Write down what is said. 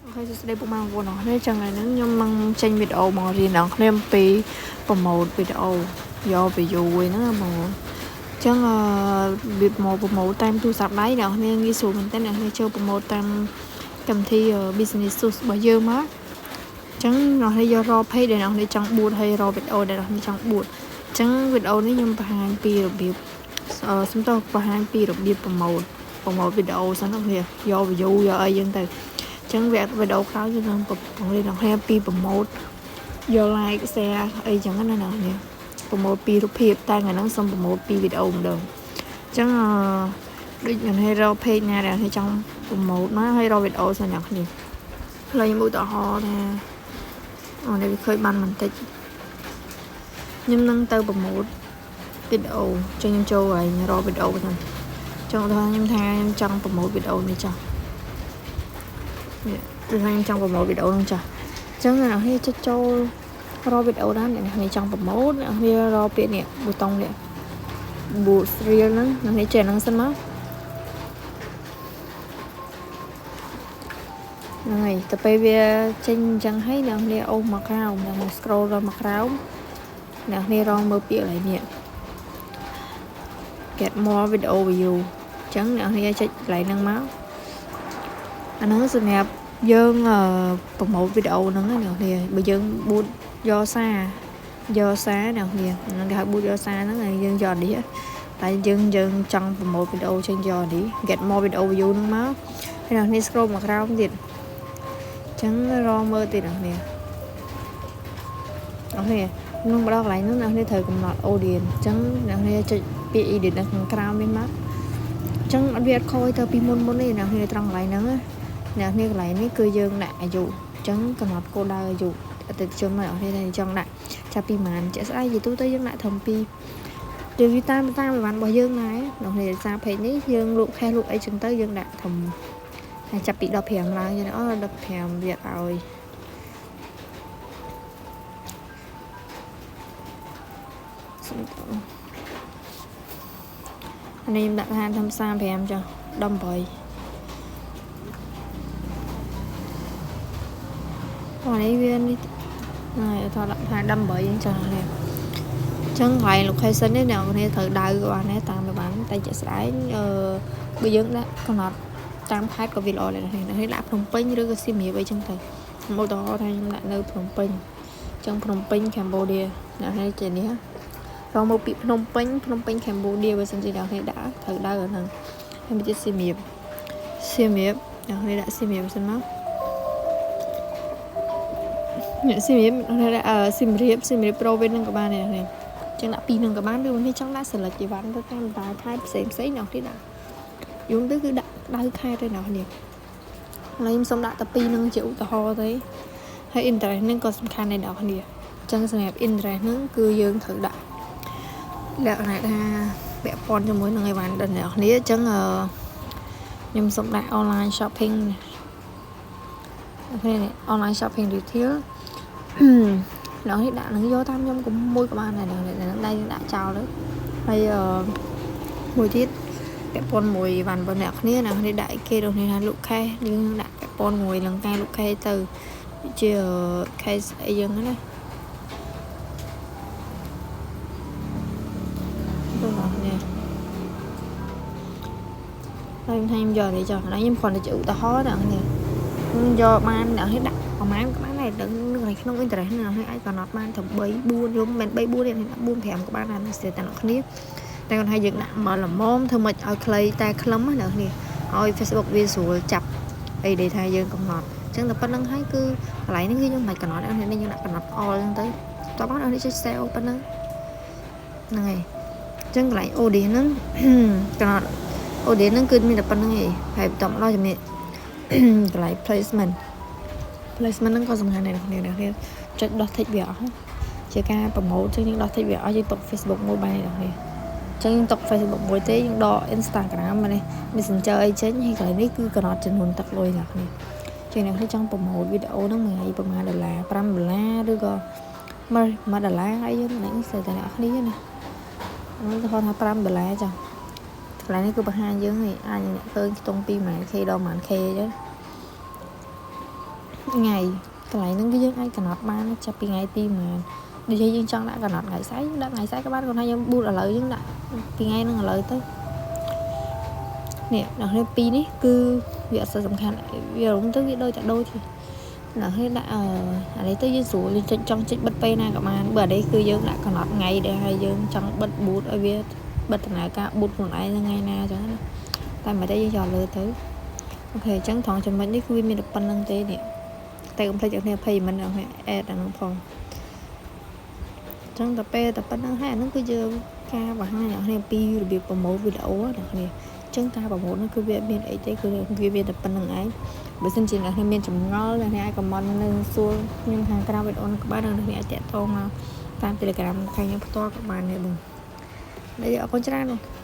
OK សួស្តីពុកម៉ែបងប្អូនអរគ្នាចឹងថ្ងៃហ្នឹងខ្ញុំនឹងចេញវីដេអូមករៀនដល់គ្នាអំពី promote វីដេអូយក view ឯហ្នឹងណាបងប្អូនចឹងអឺរបៀបមក promote តាមទូរស័ព្ទដៃអ្នកគ្នាងាយស្រួលមែនតើអ្នកគ្នាចូល promote តាមកម្មវិធី business suite របស់យើងមកចឹងអ្នកគ្នាយករក page ដែលអ្នកគ្នាចង់ boost ហើយរកវីដេអូដែលអ្នកគ្នាចង់ boost ចឹងវីដេអូនេះខ្ញុំបង្ហាញពីរបៀបសុំទោសបង្ហាញពីរបៀប promote វីដេអូសិនអ្នកគ្នាយក view យកអីយើងទៅចឹងវីដេអូក្រោយយើងនឹងបង្រៀនអ្នកគ្នាពី promote យក like share អីចឹងណាអ្នកគ្នា promote ពីរូបភាពតែថ្ងៃហ្នឹងសូម promote ពីវីដេអូម្ដងចឹងអឺដូចអ្នកឲ្យរក page ណាដែលអ្នកចង់ promote មកហើយរកវីដេអូសិនអ្នកគ្នាឥឡូវខ្ញុំឧទាហរណ៍ថាអូនេះវាឃើញបានបន្តិចខ្ញុំនឹងទៅ promote វីដេអូចឹងខ្ញុំចូលហើយរកវីដេអូសិនចង់ថាខ្ញុំថាខ្ញុំចង់ promote វីដេអូនេះចុះនេះគឺថាខ្ញុំចង់ promote វីដេអូហ្នឹងចុះអញ្ចឹងអ្នកនរចុចចូលរកវីដេអូដែរអ្នកនរចង់ promote អ្នកនររកពាក្យនេះប៊ូតុងនេះ boost reel ហ្នឹងអ្នកនរចេះហ្នឹងសិនមកហ្នឹងហើយទៅពេលវាចេញអញ្ចឹងហើយអ្នកនរអូសមកក្រោមអ្នកនរ scroll ដល់មកក្រោមអ្នកនររងមើលពាក្យកន្លែងនេះ get more video view អញ្ចឹងអ្នកនរចុចកន្លែងហ្នឹងមកអាហ្នឹងសម្រាប់យើង promote វីដេអូហ្នឹងណាអ្នកនរបើយើង boost យកសារយកសារអ្នកនរហ្នឹងគេហៅ boost យកសារហ្នឹងហើយយើងយកនេះតែយើងចង់ promote វីដេអូចេញយកនេះ get more video view ហ្នឹងមកហើយអ្នកនេះ scroll មកក្រោមទៀតអញ្ចឹងរកមើលទៀតអ្នកនេះអ្នកនេះក្នុងម្ដងកន្លែងហ្នឹងអ្នកនេះត្រូវកំណត់ audience អញ្ចឹងអ្នកនេះចុចពាក្យ edit នៅខាងក្រោមនេះមកអញ្ចឹងអត់វាអត់ខូចទៅពីមុនមុនទេអ្នកនេះត្រង់កន្លែងហ្នឹងណាអ្នកនេះកន្លែងនេះគឺយើងដាក់អាយុអញ្ចឹងកំណត់គោលដៅអាយុអតិថិជនមកអ្នកនេះចង់ដាក់ចាប់ពីប៉ុន្មានជាក់ស្ដែងនិយាយទូទៅយើងដាក់ត្រឹមពីទៅវាតាមតាមអីវ៉ាន់របស់យើងដែរអ្នកនេះសារ page នេះយើងលក់ cash លក់អីចឹងទៅយើងដាក់ត្រឹមតែចាប់ពី15ឡើងចឹងអូ15វាឲ្យសុំតអានេះខ្ញុំដាក់ថាត្រឹម35ចុះ18អូនេះវានេះហើយថតដាក់ថា18អញ្ចឹងនេះអញ្ចឹងកន្លែង location នេះអ្នកនរត្រូវដៅក៏បានដែរតាមបានតែជាក់ស្ដែងអឺបើយើងដាក់កំណត់តាមខេត្តក៏វាល្អដែរអ្នកនេះដាក់ភ្នំពេញឬក៏សៀមរាបអីចឹងទៅខ្ញុំឧទាហរណ៍ថាខ្ញុំដាក់នៅភ្នំពេញអញ្ចឹងភ្នំពេញ Cambodia អ្នកនេះជានេះរងមកពីភ្នំពេញភ្នំពេញ Cambodia បើសិនជាអ្នកនេះដាក់ត្រូវដៅអាហ្នឹងហើយមួយទៀតសៀមរាបសៀមរាបអ្នកនេះដាក់សៀមរាបសិនមកអ្នកសៀមរាបអ្នកដាក់សៀមរាបសៀមរាប province ហ្នឹងក៏បានដែរអ្នកចឹងដាក់ពីរហ្នឹងក៏បានឬនេះចង់ដាក់ select អីវ៉ាន់ទៅតាមតាខេត្តផ្សេងផ្សេងអ្នកនេះដាក់យងទៅគឺដាក់ដៅខេត្តទេអ្នកនេះឥឡូវខ្ញុំសូមដាក់តែពីរហ្នឹងជាឧទាហរណ៍ទេហើយ interest ហ្នឹងក៏សំខាន់ដែរអ្នកគ្នាអញ្ចឹងសម្រាប់ interest ហ្នឹងគឺយើងត្រូវដាក់លក្ខណៈថាពាក់ព័ន្ធជាមួយនឹងអីវ៉ាន់ដល់អ្នកគ្នាអញ្ចឹងខ្ញុំសូមដាក់ online shopping OK នេះ online shopping retail អ្នកនេះដាក់នឹងយកតាមខ្ញុំក៏មួយក៏បានដែរអ្នកនេះដៃយើងដាក់ចោលទៅហើយអឺមួយទៀតពាក់ព័ន្ធមួយវ៉ាន់របស់អ្នកគ្នាអ្នកគ្នាដាក់គេដូចនេះថាលក់ cash យើងដាក់ពាក់ព័ន្ធមួយនឹងការលក់ cash ទៅជា cash អីយ៉ាងណាទៅអ្នកគ្នាហើយខ្ញុំថាខ្ញុំយកនេះចុះឥឡូវខ្ញុំគ្រាន់តែជាឧទាហរណ៍អ្នកគ្នាខ្ញុំយកបានអ្នកគ្នាដាក់ប្រហែលក៏បានដែរដឹងនៅក្នុង interest ហ្នឹងអ្នកអាចកំណត់បានត្រឹម3 4យំមិន3 4ទេដាក់4 5ក៏បានដែរស្ទើរតែអ្នកគ្នាតែគាត់ថាយើងដាក់មកល្មមធ្វើម៉េចឲ្យខ្លីតែខ្លឹមណាអ្នកគ្នាឲ្យ Facebook វាស្រួលចាប់អីដែលថាយើងកំណត់អញ្ចឹងតែប៉ុណ្្នឹងហើយគឺកន្លែងនេះគឺយើងមិនកំណត់អ្នកនេះយើងដាក់កំណត់ all អញ្ចឹងទៅតោះមកអ្នកនេះចុច save ប៉ុណ្្នឹងហ្នឹងហើយអញ្ចឹងកន្លែង audience ហ្នឹងកំណត់ audience ហ្នឹងគឺមានតែប៉ុណ្្នឹងឯងហើយបន្តមកដល់ជំនាញកន្លែង placement placement ហ្នឹងក៏សំខាន់ដែរអ្នកគ្នាអ្នកគ្នាចុចដោះ tick វាអស់ជាការ promote ចឹងយើងដោះ tick វាអស់យើងទុក Facebook មួយបានអ្នកគ្នាចឹងយើងទុក Facebook មួយទេយើងដក Instagram មកនេះ Messenger អីចេញហើយកន្លែងនេះគឺកំណត់ចំនួនទឹកលុយអ្នកគ្នាចឹងអ្នកគ្នាចង់ promote វីដេអូហ្នឹងមួយថ្ងៃប្រហែលដុល្លារ5ដុល្លារឬក៏1ដុល្លារអីយើងហ្នឹងស្ទើរតែអ្នកគ្នាណាហ្នឹងទៅថា5ដុល្លារចាកន្លែងនេះគឺបង្ហាញយើងឯងអាចអ្នកឃើញខ្ទង់ពី 1K ដល់ 1K អញ្ចឹង ថ្ងៃកន្លែងហ្នឹងគឺយើងអាចកំណត់បានចាប់ពីថ្ងៃទីប៉ុន្មានដូចជាយើងចង់ដាក់កំណត់ថ្ងៃស្អែកដាក់ថ្ងៃស្អែកក៏បានគាត់ថាយើង boost ឥឡូវយើងដាក់ពីថ្ងៃហ្នឹងឥឡូវទៅនេះដល់នេះពីរនេះគឺវាអត់សូវសំខាន់វារំទៅវាដូចតែដូចទេដល់នេះដាក់អឺអានេះទៅយើងស្រួលយើងចុចចង់ចុចបិទពេលណាក៏បានបើអានេះគឺយើងដាក់កំណត់ថ្ងៃដែលឲ្យយើងចង់បិទ boost ឲ្យវាបិទដំណើរការ boost ខ្លួនឯងថ្ងៃណាអញ្ចឹងណាតែមិនទេយើងចោលលើទៅ OK អញ្ចឹងត្រង់ចំណុចនេះគឺវាមានតែប៉ុណ្្នឹងទេនេះតែកុំភ្លេចអ្នកគ្នា payment អ្នកគ្នា add អាហ្នឹងផងអញ្ចឹងតែពេលតែប៉ុណ្្នឹងហើយអាហ្នឹងគឺយើងការបង្ហាញអ្នកគ្នាពីរបៀប promote វីដេអូអ្នកគ្នាអញ្ចឹងការ promote ហ្នឹងគឺវាមានអីទេគឺវាមានតែប៉ុណ្្នឹងឯងបើសិនជាអ្នកគ្នាមានចម្ងល់អ្នកគ្នាអាច comment នឹងសួរខ្ញុំខាងក្រៅវីដេអូហ្នឹងក៏បានអ្នកគ្នាអាចតាក់ទងមកតាម Telegram ខាងខ្ញុំផ្ទាល់ក៏បានដែរបងអរគុណច្រើនបង។